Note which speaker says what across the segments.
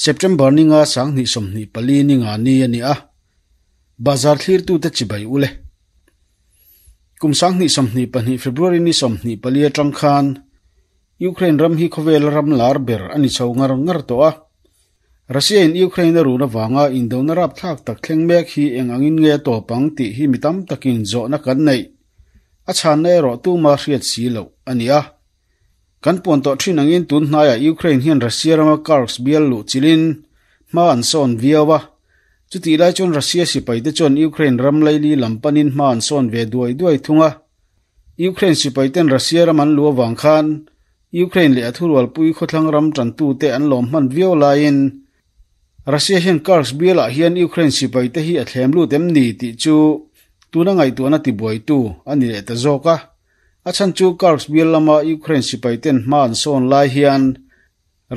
Speaker 1: September ni nga 2024 ni nga ni a ni a, Bazar thlirtute chibai u le. Kum 2022 February ni 24 atang khan Ukraine ram hi khawvel ram lar ber a ni chho ngar ngar tawh a. Russia in Ukraine a run avanga indona rapthlak tak thleng mek hi eng angin nge a tawp ang tih hi mi tam takin zawhna kan neih. A chhanna erawh tuma hriat si loh a ni a. Kan puan tawh thin angin tun hnaiah Ukraine hian Russia rama Kursk bial luh chilhin hma an sawn viau a. Chutih lai chuan Russia sipaite chuan Ukraine ram laili lam panin hma an sawn ve duai duai thung a. Ukraine sipaiten Russia ram an luh avang khan Ukraine leh a thurualpui khawthlang ram tantute an lawm hman viau laiin Russia hian Kursk bialah hian Ukraine sipaite hi a thlem lut em ni tih chu tuna ngaihtuahna tibuaitu a ni leh ta zawk a. A chhan chu Kursk bial lama Ukraine sipaiten hma an sawn lai hian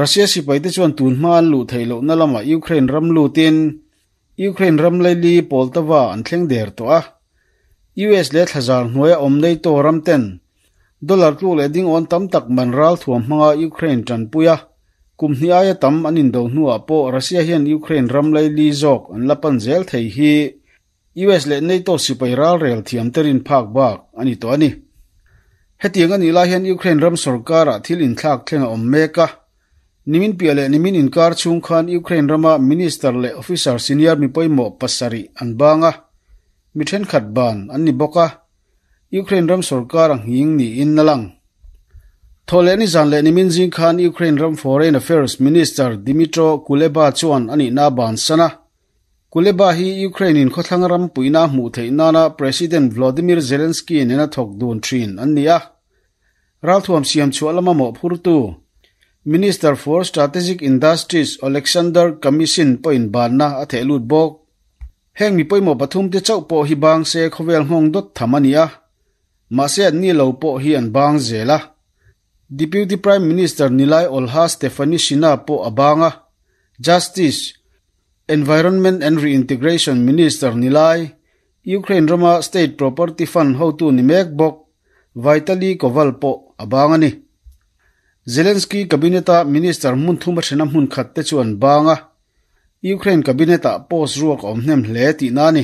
Speaker 1: Russia sipaite chuan tun hma an luh theih lohna lamah Ukraine ram lutin Ukraine ram laili Poltava an thleng der tawh a. US leh thlazar hnuaia awm NATO ram ten dollar tluk leh dingawn tam tak man ralthuam hmanga Ukraine tanpui a, kum hnih aia tam an indo hnuah pawh Russia hian Ukraine ram laili zawk an la pan zel thei hi US leh NATO sipai ralrel thiam te rin phak bak a ni tawh a ni. Hetiang a nih lai hian Ukraine ram sorkarah thil inthlak thleng a awm mek a. Nimin piah leh nimin inkar chhung khan Ukraine rama minister leh officer senior mi pawimawh pasarih an bang a, mi thenkhat ban an ni bawk a, Ukraine ram sorkar a nghing niin a lang. Thawhleh nizan leh nimin zing khan Ukraine ram Foreign Affairs Minister Dmytro Kuleba chuan a nihna a bansan a. Kuleba hi Ukraine in khawthlang ram puihna a hmuh theih nana President Volodymyr Zelensky nena thawk dun thin an ni a. Ralthuam siam chhuah lama mawhphurtu Minister for Strategic Industries Oleksandr Kamyshin pawhin banna a theh lut bawk. Heng mi pawimawh pathum te chauh pawh hi bang se khawvel nghawng dawt tham a ni a, mahse an ni lo pawh hi an bang zel a. Deputy Prime Minister Nilai Olha Stefanishyna pawh a bang a, Justice, Environment and Reintegration Minister Nilai, Ukraine rama State Property Fund hotu ni mek bawk Vitali Koval pawh a bang a ni. Zelensky cabinet-a minister hmun thum a thena hmun khat te chu an bang a, Ukraine cabinet-ah post ruak a awm hnem hle tihna a ni.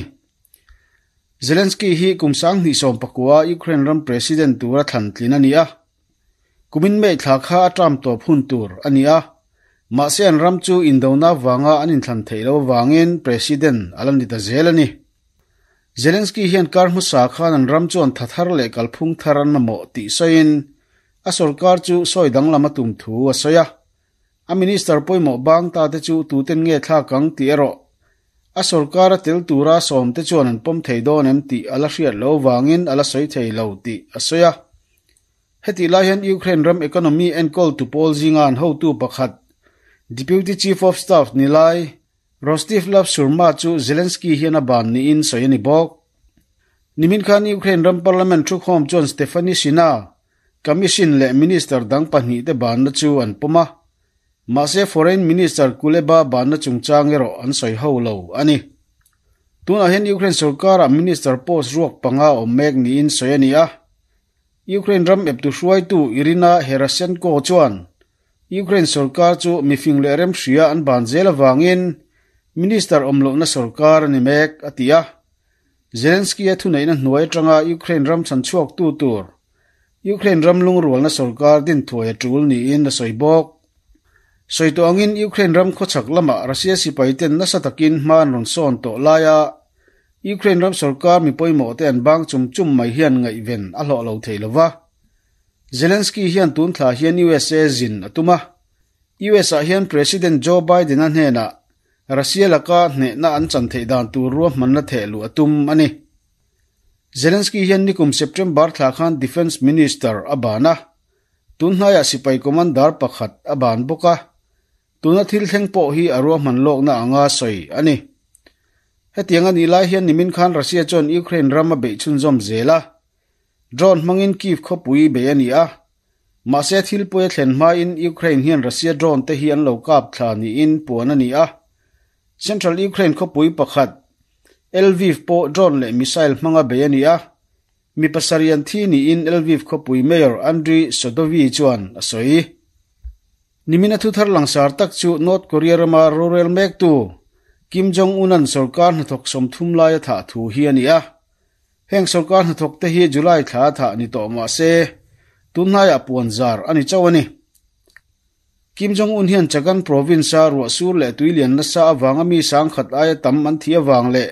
Speaker 1: Zelensky hi kum 2019 Ukraine ram president tura thlan tlin a ni a. Kumin May thla kha a term tawp hun tur a ni a, mahse an ram chu indona avanga an inthlan theih loh avangin president a la ni ta zel a ni. Zelensky hian kar hmasa khan an ram chuan tha thar leh kalphung thar an mamawh tih sawiin a sorkar chu sawi danglam a tum thu a sawi a. A minister pawimawh bang ta te chu tuten nge thlak ang tih erawh a sorkar a tel tura sawm te chuan an pawm thei dawn em tih a la hriat loh vangin a la sawi thei lo tih a sawi a. Hetih lai hian Ukraine ram economy enkawltu pawl zinga an hotu pakhat, Deputy Chief of Staff ni lai Rostyslav Surma chu Zelensky hian a ban niin sawi a ni bawk. Nimin khan Ukraine ram parliament thukhawm chuan Stefanishyna Commission leh Minister dang pahnihte banna chu an pawm a, mahse Foreign Minister Kuleba banna chungchang erawh an sawi ho lo a ni. Tunah hian Ukraine sorkarah Minister post ruak panga awm mek niin sawi a ni a. Ukraine ram eptu hruaitu Iryna Herashenko chuan Ukraine sorkar chu mifing leh remhria an ban zel avangin Minister awm lohna sorkar a ni mek, a ti a. Zelensky-a thuneihna hnuai atanga Ukraine ram chhanchhuaktu tur Ukraine ram lungrualna sorkar din thuai a tul niin a sawi bawk. Sawi tawh angin Ukraine ram khawchhak lamah Russia sipaiten nasa takin hma an rawn sawn tawh laia Ukraine ram sorkar mi pawimawhte an bang chum chum mai hian ngaihven a hlawh lo thei lo va. Zelensky hian tun thla hian USA zin a tum a. US-ah hian President Joe Biden-a hnenah Russia laka hnehna an chan theih dan tur ruahmanna theh luh a tum a ni. Zelensky hian nikum September thla khan Defence Minister a ban a, tun hnaiah sipai commander pakhat a ban bawk a, tuna thil thleng pawh hi a ruahman lawkna anga sawi a ni. Hetiang a nih lai hian nimin khan Russia chuan Ukraine ram a beih chhunzawm zel a, drone hmangin Kyiv khawpui bei a ni a, Mahse thil pawi a thlen hmain Ukraine hian Russia drone te hi an lo kap thla niin puan a ni a. Central Ukraine khawpui pakhat, Lviv pawh drone leh missile hmanga bei a ni a. Mi pasarih an thi niin Lviv khawpui Mayor Andriy Sadovyi chuan a sawi. Nimina thuthar langsar tak chu North Korea rama rorel mektu Kim Jong-un-a'n sorkar hnathawk 30 lai a thah thu hi a ni a. Heng sorkar hnathawk te hi July thla a thah ni tawh mah se, tunhnaiah puan zar a ni chauh a ni. Kim Jong-un hian Chagan province-a ruah sur leh tui lian nasa avanga mi sangkhat aia tam an thih avang leh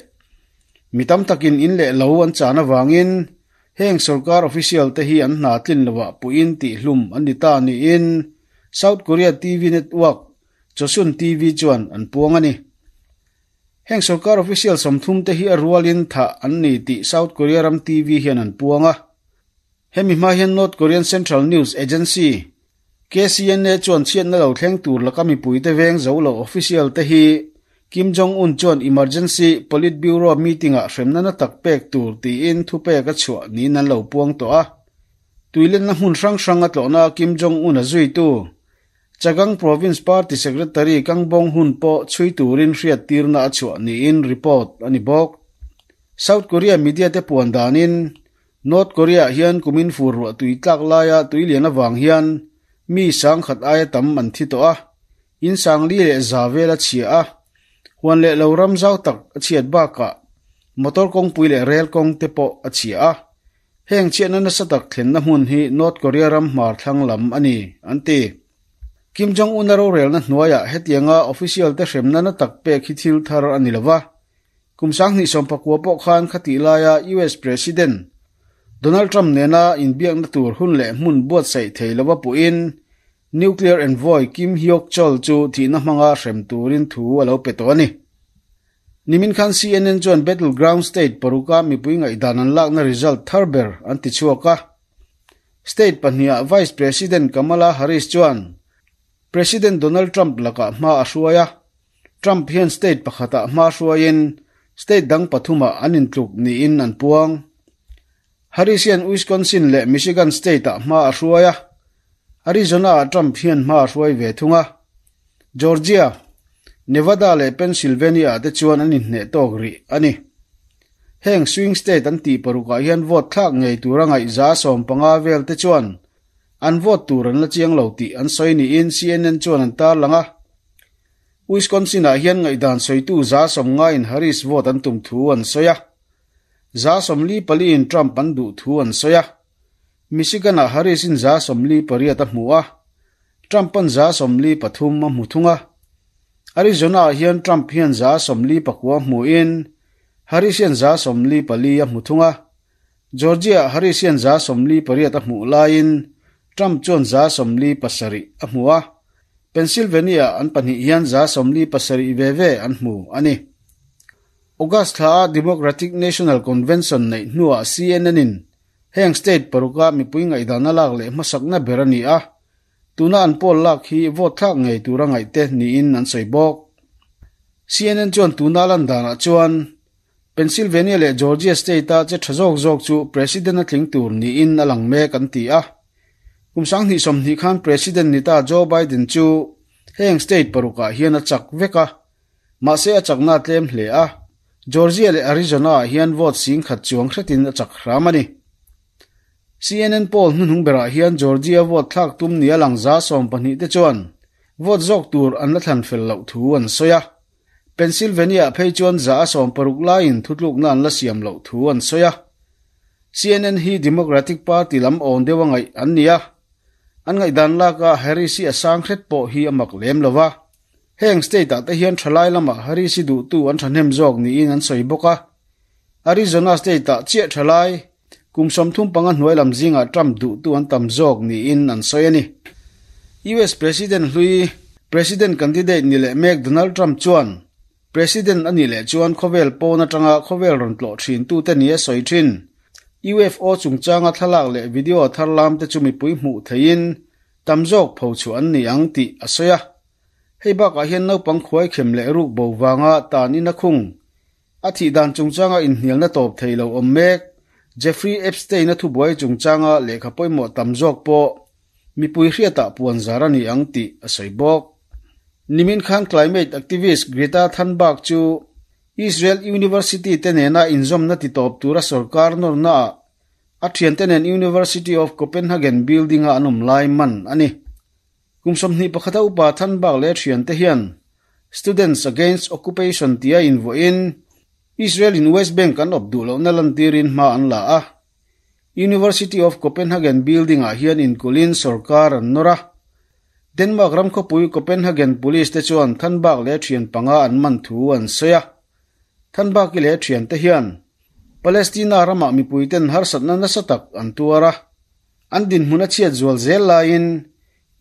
Speaker 1: mi tam takin in leh lo an chan avangin heng sorkar official te hi an hna tlin lovah puiin tihhlum an ni ta niin South Korea TV network Chosun TV chuan an puang a ni. Heng sorkar official 30 te hi a rualin thah an ni tih South Korea ram TV hian an puang a. Hemi hma hian North Korean Central News Agency, KCNA chuan chhiatna lo thleng tur laka mipuite veng zo lo official te hi Kim Jong-un chuan Emergency Politburo meeting-ah hremna na tak pek tur tiin thupek a chhuah niin an lo puang tawh a. Tuilenna hmun hrang hrang a tlawhna Kim Jong-un a zuitu Chagang Province Party Secretary Kang Bong-hun pawh chhui turin hriattirna a chhuah niin report a ni bawk. South Korea media te puan danin North Korea hian kumin fur ruah tui tlak laia tui lian avang hian mi sangkhat aia tam an thi tawh a, in sangli leh za vel a chhia a, huan leh lo ram zau tak a chhiat bakah motor kawngpui leh rel kawng te pawh a chhia a. Heng chhiatna nasa tak thlenna hmun hi North Korea ram hmar thlang lam a ni, an ti. Kim Jong-un-a rorelna hnuaiah hetianga official te hremna na tak pek hi thil thar a ni lo va. Kum 2019 pawh khan khatih laia US President Donald Trump nena inbiakna tur hun leh hmun buatsaih thei lova puhin nuclear envoy Kim Hyok Chol chu thihna hmanga hrem turin thu a lo pe tawh a ni. Nimin khan CNN chuan battleground state paruka mipui ngaihdan an lakna result thar ber an ti chhuak a. State pahniha Vice President Kamala Harris chuan President Donald Trump lakah hma a hruai a. Trump hian state pakhatah hma hruaiin state dang pathumah an intluk niin an puang. Harris hian Wisconsin leh Michigan state-ah hma a hruai a, Arizona-ah Trump hian hma a hruai ve thung a. Georgia, Nevada leh Pennsylvania-ah te chuan an inhneh tawk rih a ni. Heng swing state an tih parukah hian vote thlak ngei tura ngaih 15% vel te chuan an vote tur an la chiang lo tih an sawi niin CNN chuan an tarlang a. Wisconsin-ah hian ngaihdan sawitu 90% in Harris vote an tum thu an sawi a. 44% in Trump an duh thu an sawi a. Michigan-ah Harris in 48% a hmu a, Trump an 43% a hmu thung a. Arizona-ah hian Trump hian 49% hmuin Harris hian 44% a hmu thung a. Georgia-ah Harris hian 48% a hmuh laiin Trump chuan 47% a hmu a. Pennsylvania an pahnih hian 47% ve ve an hmu a ni. August thla a Democratic National Convention neih hnuah CNN in heng state paruka mipui ngaihdana lak leh hmasakna ber a ni a, tuna an poll lak hi vote thlak ngei tura ngaihte niin an sawi bawk. CNN chuan tuna lan danah chuan Pennsylvania leh Georgia state-a che tha zawk zawk chu president a tling tur niin a lang mek an ti a. Kum 2020 khan president ni ta Joe Biden chu heng state parukah hian a chak vek a, mahse a chakna tlem hle a, Georgia leh Arizona-ah hian vote 10,000 chuang hretin a chak hram a ni. CNN poll hnuhnung berah hian Georgia vote thlak tum ni a lang 12% te chuan vote zawk tur an la thlan fel loh thu an sawi a. Pennsylvania phei chuan 60% laiin thutlukna an la siam loh thu an sawi a. CNN hi Democratic Party lam awn deuh a ngaih an ni a. An ngaihdan laka Harris hi a sang hret pawh hi a mak lem lo va. Heng state-ah te hian thalai lamah Harris hi duhtu an thahnem zawk niin an sawi bawk a. Arizona state-ah chiah thalai kum 35 hnuai lam zingah Trump duhtu an tam zawk niin an sawi a ni. US President hlui President candidate ni leh mek Donald Trump chuan President a nih leh chuan khawvel pawn atanga khawvel rawn tlawh thin tute ni a sawi thin. UFO chungchanga thlalak leh video thar lam te chu mipui hmuh theiin tam zawk pho chu an ni ang tih a sawi a. Hei bakah hian naupang khuai khem leh ruk bo wanga tan in a khung. A thih dan chungchanga inhnialna tawp thei lo awm mek. Jeffrey Epstein a thubuai chungchanga lehkha pawimawh tam zawk pawh mipui hriatah puan zar a ni ang tih a sawi bawk. Nimin khan climate activist Greta Thunberg chu Israel University te nena inzawmna ti tawp tura sarkar nawrna ah a thiante nen University of Copenhagen building a an awm lai man a ni. Kum 21 a upa Thunberg leh thiante hian Students Against Occupation tia invuahin Israel in West Bank an awp duh lohna lantirin hma an la a. University of Copenhagen building-ah hian inkulhin sorkar an nawr a. Denmark ram khawpui Copenhagen Police te chuan Thunberg leh thian panga an man thu an sawi a. Thunberg-i leh thiante hian Palestina ramah mipuiten harsatna nasa tak an tuar a. An dinhmun a chhiat zual zel laiin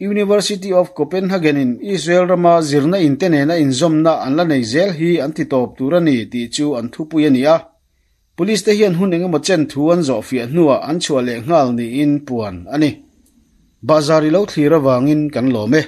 Speaker 1: University of Copenhagen-in Israel rama zirna inte nena inzawmna an la nei zel hi an ti tawp tur a ni tih chu an thupui a ni a. Police te hian hun engemaw chen thu an zawh fiah hnuah an chhuah leh nghal niin puan a ni. Bahzar i lo thlir avangin kan lawm e.